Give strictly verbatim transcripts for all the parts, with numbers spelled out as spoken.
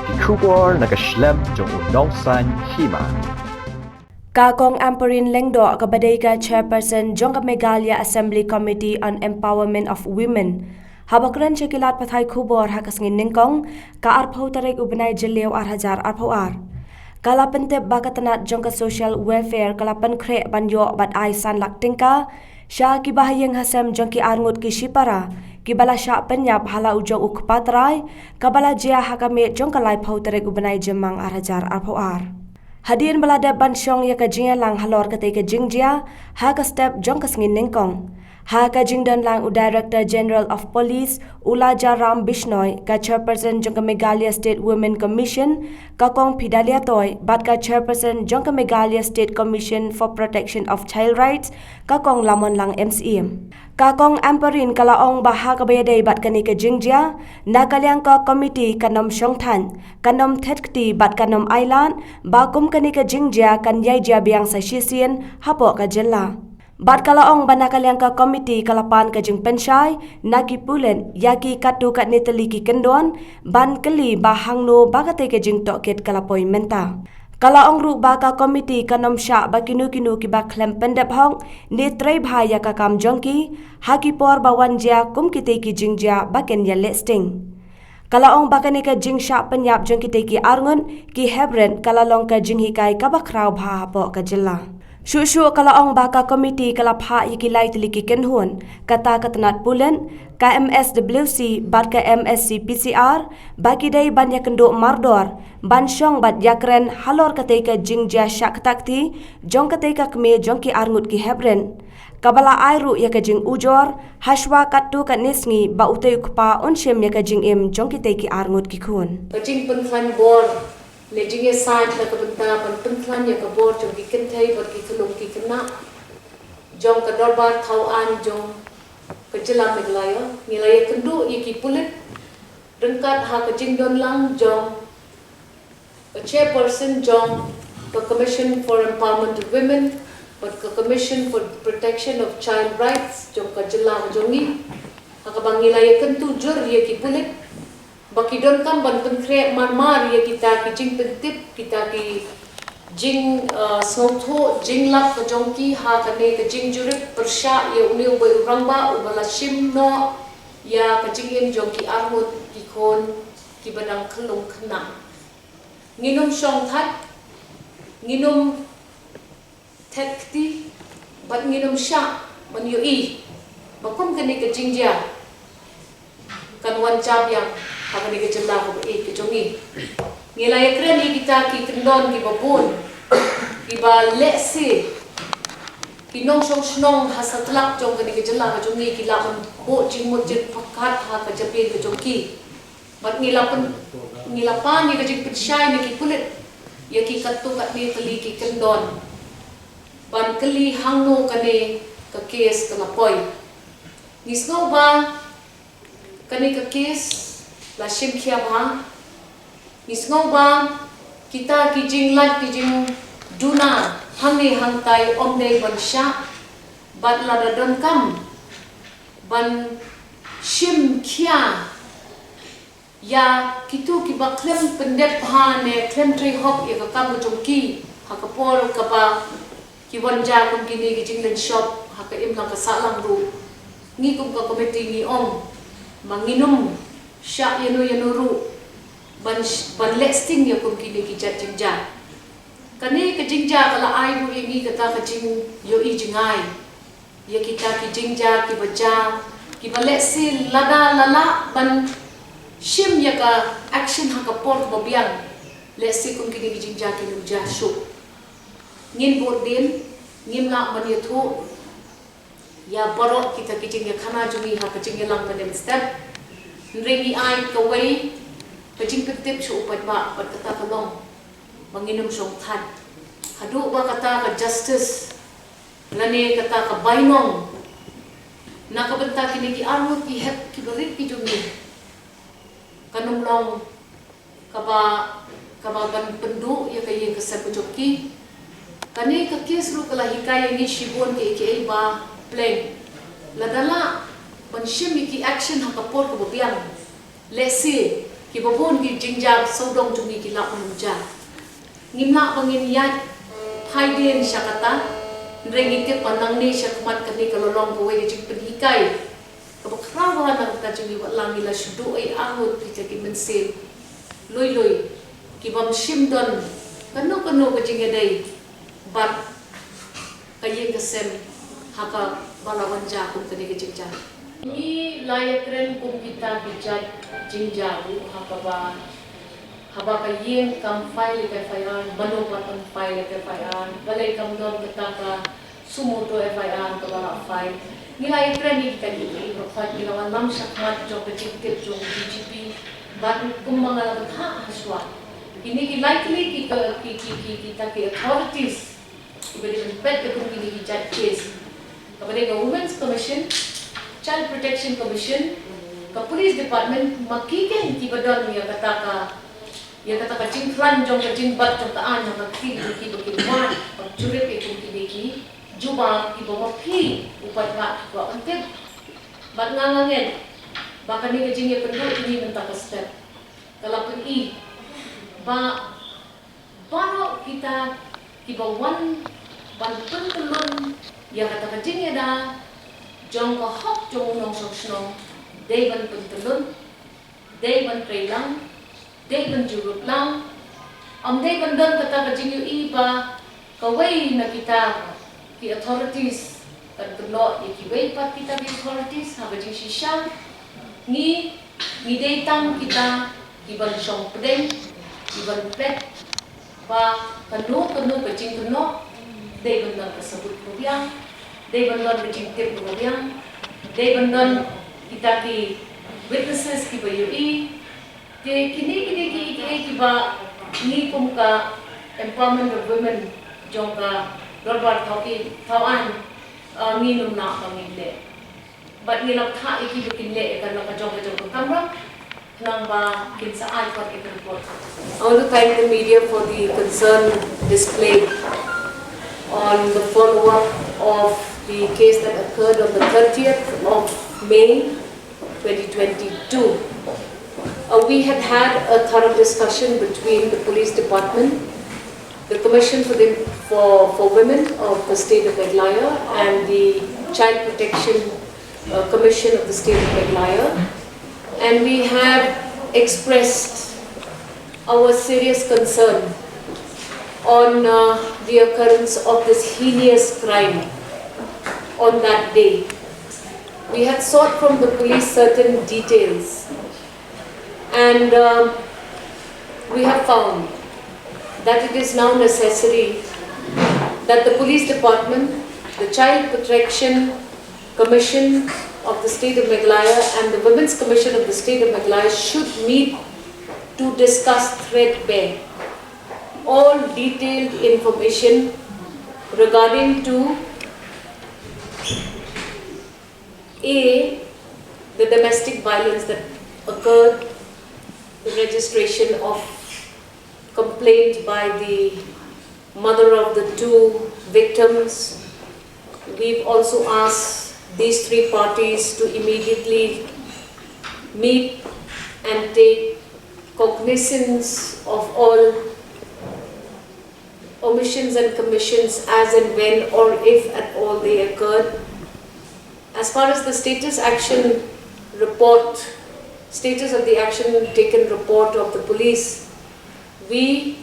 Ki khubor na ka shlem jong u nongsan hima. Ka Kong Ampareen Lyngdoh kaba dei ka chairperson jong ka Meghalaya Assembly Committee on Empowerment of Women, haba kren sha ki lad pathai khubor ha ka sngi nyngkong, ka arphew tarik u bnai Jylliew ar hajar arphew ar, ka la pyntip ba ka tnat jong ka social welfare ka la pynkhreh ban ïoh bad ai san lak tyngka sha ki bahaïing hasem jong ki arngut ki shipara kiba la shah pynïap ha la u jong u kpa trai, kaba la jia ha ka miet jong ka laiphew tarik u bnai Jymmang ar hajar arphew ar. Hadien ba la dep ban shong ïa ka jingïalang halor katei ka jingjia ha ka step jong ka sngi nyngkong, ha ka jingdon lang u Director General of Police u Lajaram Bishnoi, ka chairperson jong ka Meghalaya State Women Commission ka Kong Phedalia Toi, bad ka chairperson jong ka Meghalaya State Commission for Protection of Child Rights ka Kong Lamonlang M C M. Ka Kong Ampareen ka la ong ba ha kaba ïadei bad kane ka jingjia, na ka liang ka komiti kan ym shong thait, kan ym thet kti bad kan ym ailad ba kum kane ka jingjia kan ïai jia biang sa shisien hapoh ka jylla. Bad ka la ong ba na ka liang ka komiti ka la pan ka jingpynshai na ki pulit ïa ki katto katne tylli ki kyndon ban kylli ba hangno ba katei ka jingtohkit ka la poi mynta. Ka la ong ruh ba ka komiti kan ym shah ba kino kino kiba khlem pyndep hok ne trei bha ïa ka kam jong ki ha ki por ba wan jia kum kitei ki jingjia ba kin ïaleh sting. Ka la ong ba kane ka jingshah pynïap jong kitei ki arngut ki heprit ka la long ka jinghikai kaba khraw bha hapoh ka jylla. Shuh shuh ka la ong ba ka komiti ka la phah ïa ki lai tylli ki kynhun, kata ka tnat pulit, ka M S W C bad ka M S C P C R, ba ki dei ban ïakynduh mardor ban shong bad ïakren halor katei ka jingjia shah ktah kti jong katei ka kmie jong ki arngut ki heprit, kaba la ai ruh ïa ka jingujor hashwa katto katne sngi ba utei u kpa un shim ïa ka jingim jong kitei ki arngut ki khun. Ka jingpynkhlaiñ bor ne jingïasaid na ka bynta ban pynkhlaiñ ïa ka bor jong ki kynthei bad ki khyllung ki khynnah jong ka dorbar thaw aiñ jong ka jylla Meghalaya, ngi la ïakynduh ïa ki pulit ryngkat ha ka jingdon lang jong ka chairperson jong ka Commission for Empowerment of Women bad ka Commission for Protection of Child Rights jong ka jylla ka jong ngi, ha kaba ngi la ïakyntu jur ïa ki pulit ba ki donkam ban pynkhreh marmar ïa kita ki jingpyntip, kita ki jing, uh, sngewthuh jinglap ka jong ki ha kane ka jingjurip pyrshah ïa une uwei u rangbah uba la shim noh ïa ka jingim jong ki arngut ki khun kiba dang khyllung khynnah. Ngin ym shong thait, ngin ym thet kti bad ngin ym shah ban ïohi ba kum kane ka jingjia kan wan jia biang ha kane ka jylla kaba ïeit ka jong ngi. Ngi la ïakren ïa kita ki kyndon kiba bun kiba lehse ki nongshong shnong ha satlak jong kane ka jylla ka jong ngi ki lah ban buh jingmut jingpyrkhat ha ka jingpyni ka jong ki. Bad ngi la pyn, ngi la pan ïa ka jingpynshai na ki pulit ïa ki katto katne tylli ki kyndon ban kylli hangno kane ka kes ka la poi. Ngi sngew ba kane ka kes la shim khia bha. Ngi sngew ba kita ki jinglait ki jingduna hangne hangtai ym dei ban shah bad lada donkam ban shim khia ïa kito kiba khlem pyndep bha ne khlem trei hok ïa ka kam ka jong ki ha ka por kaba ki wan jia kum kine ki jinglynshop ha ka imlang ka sahlang ruh. Ngi kum ka komiti ngi ong ba ngin ym shah ïano ïano ruh ban sh-, ban leh sting ïa kum kine ki jait jingjia. Kane ka jingjia ka la ai ruh ïa ngi kata ka jingïohi jingai ïa kita ki jingjia kiba jia, kiba lehse lada la lah ban shim ïa ka action ha ka por kaba biang, lehse kum kine ki jingjia kin ym jia shuh. Ngin bud dien, ngim lah ban ïathuh ïa baroh kita ki jingïakhana jong ngi ha ka jingïalang mynne mynstep. Hynrei ngi ai kawei ka jingpyntip sha u paidbah bad kata ka long ba ngin ym shong thait haduh ba kata ka justice lane kata ka bainong na ka bynta kine ki arngut ki hep kiba rit ki jong ngi kan ym long kaba, kaba ban pynduh ïa ka ïing ka sem ka jong ki. Kane ka kes ruh ka la hikai ïa ngi shibun kiei kiei ba pleng, lada lah ban shim ïa ki action ha ka por kaba biang, lehse Kiba bun ki jingjia sawdong jong ngi ki lah ban jia. Ngim lah ba ngin ïaid phaidien sha kata. Hynrei ngi tip ba nangne shakhmat kane ka la long kawei ka jingpynhikai kaba khraw bha na ka bynta jong ngi, wat la ngi la shu duh ei ahut ïa kita ki mynsiem lui lui kibym shym don kano kano ka jingïadei bad ka ïing ka sem ha kaba la wan jia kum kane ka jingjia. Ngi la ïakren kum kita ki jait jingjia ruh ha kaba, haba ka ïing kam file ïa ka F I R, mano pat kam file ïa ka F I R, balei kam don kata ka suo motu F I R kaba la file. Ngi la ïakren ïa kita ki, ki, ki, ngi la wan lam shakhmat jong ka jingtip jong D G P bad kumba nga la bthah hashwa, kine ki likely ki, ki, ki, ki, kita ki authorities kiba dei ban peit ïa kum kine ki jait case. Kaba dei ka Women's Commission, Child Protection Commission, ka Police Department, ma ki keiñ kiba don ïa kata ka, ïa kata ka jingkhlaiñ jong ka jingbat jong ka aiñ ha ka kti jong ki ba kin wad ban jurip ïa kum kine ki jubab kiba ma phi u paidbah phi kwah ban tip. Bad nga, nga ngeit ba kane ka jingïapynduh jong ngi mynta ka step ka la pyni ba baroh kita kiba wan ban pyntyllun ïa kata ka jingïada jong ka hok jong u nongshong shnong, dei ban pyntyllun, dei ban trei lang, dei ban jurip lang. Ym dei ban don kata ka jingïohi ba kawei na kita ki authorities kan kynnoh ïa kiwei pat kita ki authorities ha ka jingshisha. Ngi, ngi dei tang kita kiban shong pdeng, kiban peit ba kano kano ka jingkynnoh dei ban don ka sabut kaba biang, dei ban don ka jingtip kaba biang, dei ban don kita ki witnesses kiba ïohi. Te kine, kine ki, ki, kiba ngi kum ka empowerment of women jong ka dorbar thaw i, thaw aiñ, uh, ngin ym lah ba ngin leh. Bad ngi la bthah ïa ki ba kin leh ïa ka na ka jong ka jong ka kamra, khnang ba kin sa ai pat ïa ka report. I want to thank the media for the concern displayed on the follow-up of the case that occurred on the thirtieth of May twenty twenty-two. Uh, we had had a thorough discussion between the police department, the Commission for, the, for, for Women of the State of Meghalaya, and the Child Protection, uh, Commission of the State of Meghalaya. And we had expressed our serious concern on, uh, the occurrence of this heinous crime on that day. We had sought from the police certain details, and, um, we have found that it is now necessary that the police department, the Child Protection Commission of the State of Meghalaya and the Women's Commission of the State of Meghalaya should meet to discuss threadbare all detailed information regarding to A, the domestic violence that occurred, the registration of complaint by the mother of the two victims. We've also asked these three parties to immediately meet and take cognizance of all omissions and commissions as and when or if at all they occurred. As far as the status action report, status of the action taken report of the police, we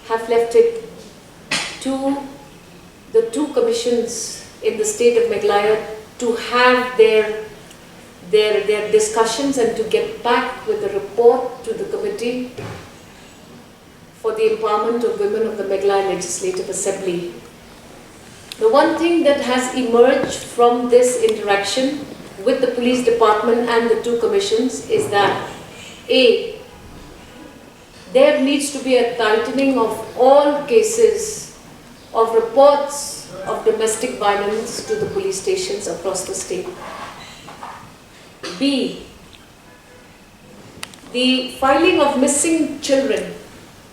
have left it to the two commissions in the state of Meghalaya to have their, their, their discussions and to get back with a report to the committee for the empowerment of women of the Meghalaya Legislative Assembly. The one thing that has emerged from this interaction with the police department and the two commissions is that, A, there needs to be a tightening of all cases of reports of domestic violence to the police stations across the state. B, the filing of missing children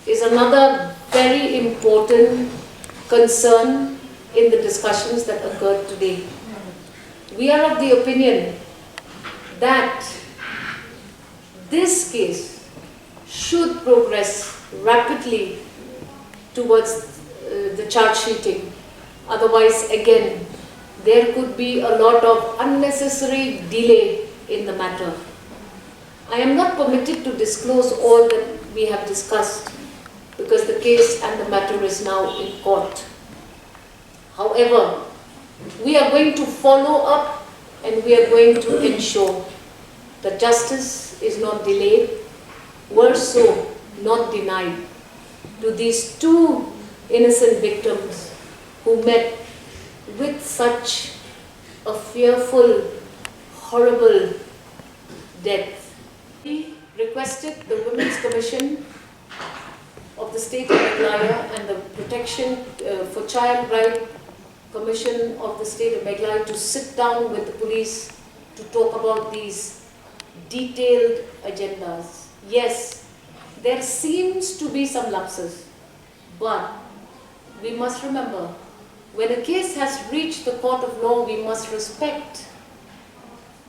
is another very important concern in the discussions that occurred today. We are of the opinion that this case should progress rapidly towards uh, the charge sheeting. Otherwise, again, there could be a lot of unnecessary delay in the matter. I am not permitted to disclose all that we have discussed because the case and the matter is now in court. However, we are going to follow up and we are going to ensure that justice is not delayed, worse so, not denied to these two innocent victims who met with such a fearful, horrible death. We requested the Women's Commission of the State of Meghalaya and the Protection uh, for Child Right Commission of the State of Meghalaya to sit down with the police to talk about these detailed agendas. Yes, there seems to be some lapses, but we must remember, when a case has reached the court of law, we must respect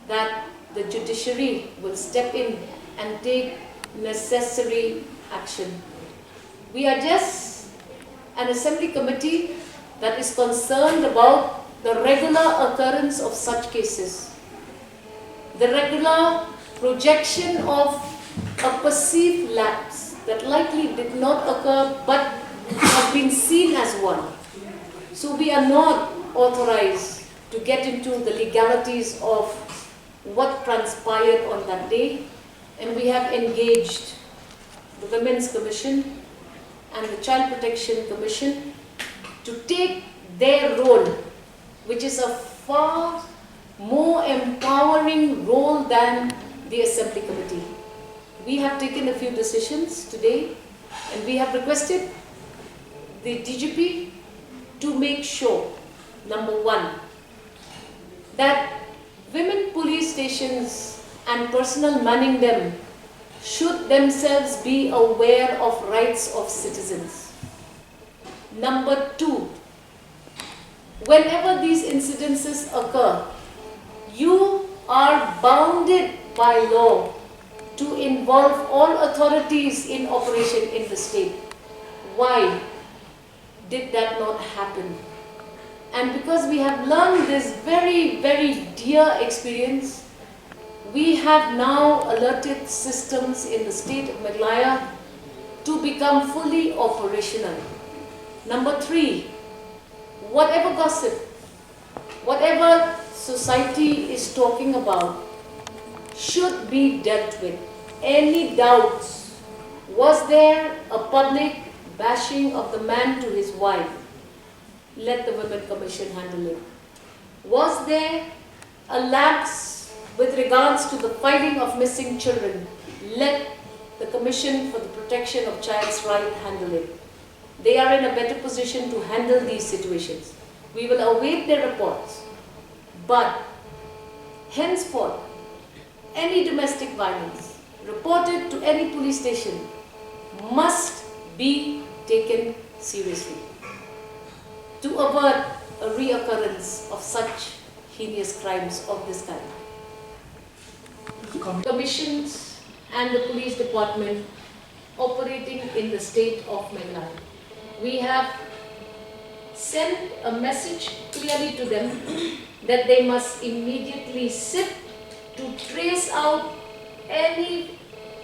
that the judiciary will step in and take necessary action. We are just an assembly committee that is concerned about the regular occurrence of such cases, the regular projection of a perceived lapse that likely did not occur but have been seen as one. So we are not authorized to get into the legalities of what transpired on that day, and we have engaged the Women's Commission and the Child Protection Commission to take their role, which is a far more empowering role than the Assembly Committee. We have taken a few decisions today, and we have requested the D G P to make sure, number one, that women police stations and personnel manning them should themselves be aware of rights of citizens. Number two, whenever these incidences occur, you are bounded by law to involve all authorities in operation in the state. Why did that not happen? And because we have learned this very, very dear experience, we have now alerted systems in the state of Meghalaya to become fully operational. Number three, whatever gossip, whatever society is talking about should be dealt with. Any doubts? Was there a public bashing of the man to his wife? Let the Women Commission handle it. Was there a lapse with regards to the finding of missing children? Let the Commission for the Protection of Child's Right handle it. They are in a better position to handle these situations. We will await their reports. But henceforth, any domestic violence reported to any police station must be taken seriously to avert a reoccurrence of such heinous crimes of this kind. Commissions and the police department operating in the state of Meghalaya. We have sent a message clearly to them that they must immediately sit to trace out any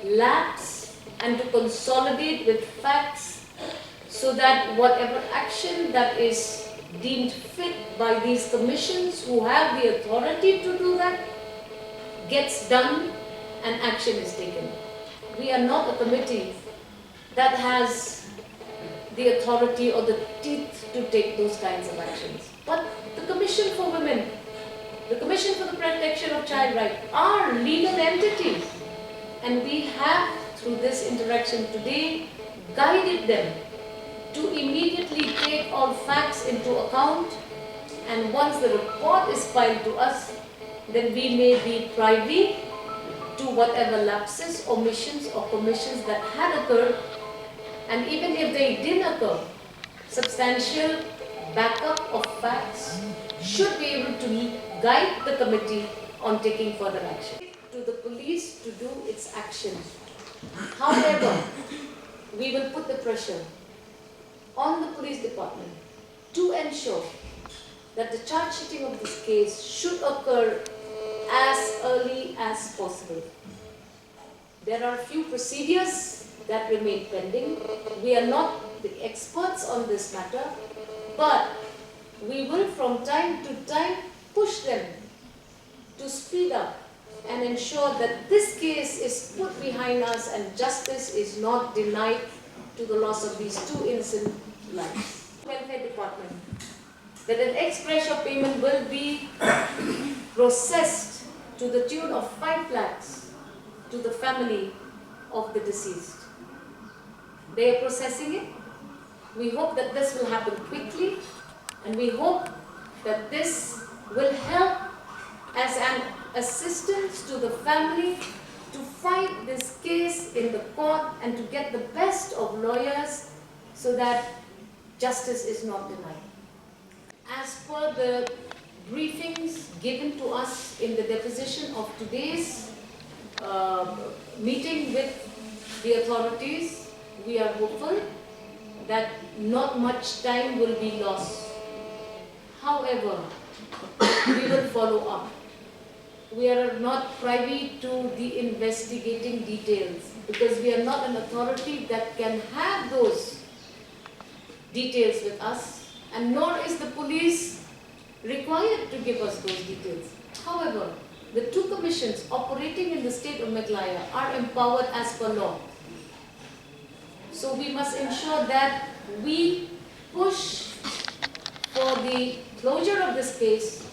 lapse and to consolidate with facts so that whatever action that is deemed fit by these commissions who have the authority to do that gets done and action is taken. We are not a committee that has the authority or the teeth to take those kinds of actions. But the Commission for Women, the Commission for the Protection of Child Rights are legal entities. And we have, through this interaction today, guided them to immediately take all facts into account. And once the report is filed to us, then we may be privy to whatever lapses, omissions, or commissions that had occurred. And even if they didn't occur, substantial backup of facts should be able to guide the committee on taking further action. To the police to do its action. However, we will put the pressure on the police department to ensure that the charge sheeting of this case should occur as early as possible. There are few procedures that remain pending. We are not the experts on this matter, but we will from time to time push them to speed up and ensure that this case is put behind us and justice is not denied to the loss of these two innocent lives. Welfare Department, that an ex gratia payment will be processed to the tune of five lakhs to the family of the deceased. They are processing it. We hope that this will happen quickly, and we hope that this will help as an assistance to the family to fight this case in the court and to get the best of lawyers so that justice is not denied. As per the briefings given to us in the deposition of today's uh, meeting with the authorities, we are hopeful that not much time will be lost. However, we will follow up. We are not privy to the investigating details because we are not an authority that can have those details with us, and nor is the police required to give us those details. However, the two commissions operating in the state of Meghalaya are empowered as per law. So we must ensure that we push for the closure of this case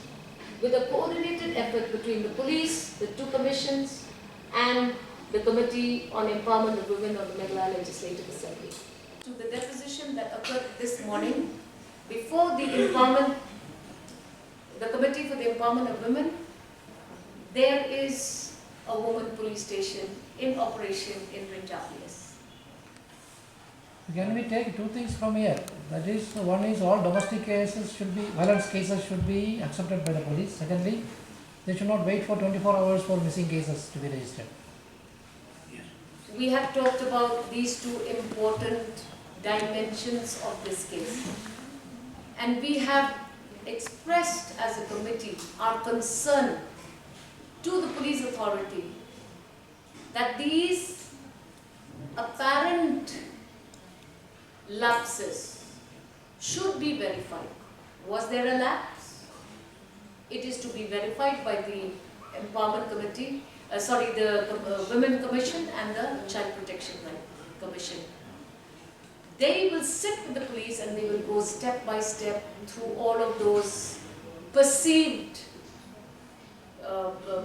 with a coordinated effort between the police, the two commissions, and the Committee on Empowerment of Women of the Meghalaya Legislative Assembly. To the deposition that occurred this morning before the empowerment, the Committee for the Empowerment of Women, there is a woman police station in operation in Rinjabli. Can we take two things from here? That is, one is all domestic cases should be, violence cases should be accepted by the police. Secondly, they should not wait for twenty-four hours for missing cases to be registered. We have talked about these two important dimensions of this case. And we have expressed as a committee our concern to the police authority that these apparent lapses should be verified. Was there a lapse? It is to be verified by the Empowerment Committee, uh, sorry, the Com- uh, Women Commission and the Child Protection Right Commission. They will sit with the police and they will go step by step through all of those perceived uh, uh,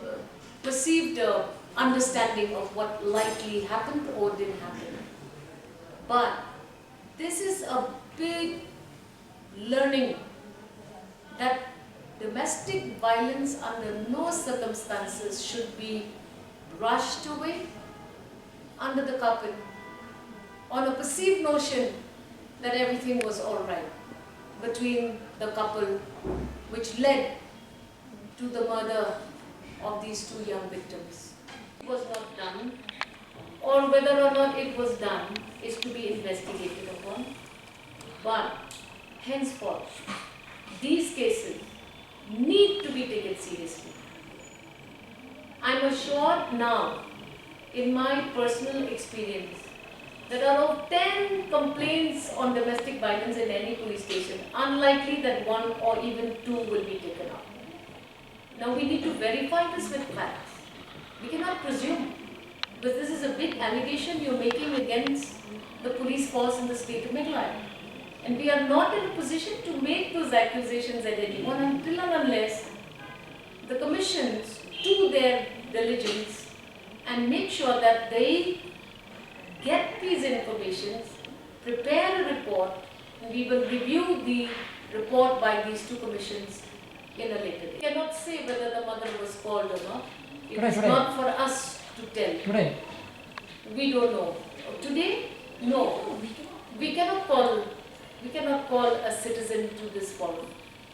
perceived uh, understanding of what likely happened or didn't happen. But this is a big learning that domestic violence under no circumstances should be brushed away under the carpet on a perceived notion that everything was all right between the couple, which led to the murder of these two young victims. It was not done, or whether or not it was done is to be investigated upon. But henceforth, these cases need to be taken seriously. I'm assured now, in my personal experience, that out of ten complaints on domestic violence in any police station, unlikely that one or even two will be taken up. Now we need to verify this with facts. We cannot presume, because this is a big allegation you're making against the police force in the state of Meghalaya. And we are not in a position to make those accusations at anyone until and unless the commissions do their diligence and make sure that they get these informations, prepare a report, and we will review the report by these two commissions in a later date. We cannot say whether the mother was called or not. It Today, is today. not for us to tell. Today. We don't know. Today? No. We cannot call, we cannot call a citizen to this forum.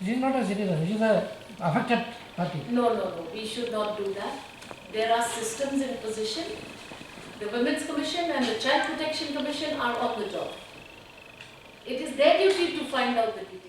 She is not a citizen, she is a affected party. No, no, no. We should not do that. There are systems in position. The Women's Commission and the Child Protection Commission are on the job. It is their duty to find out the details.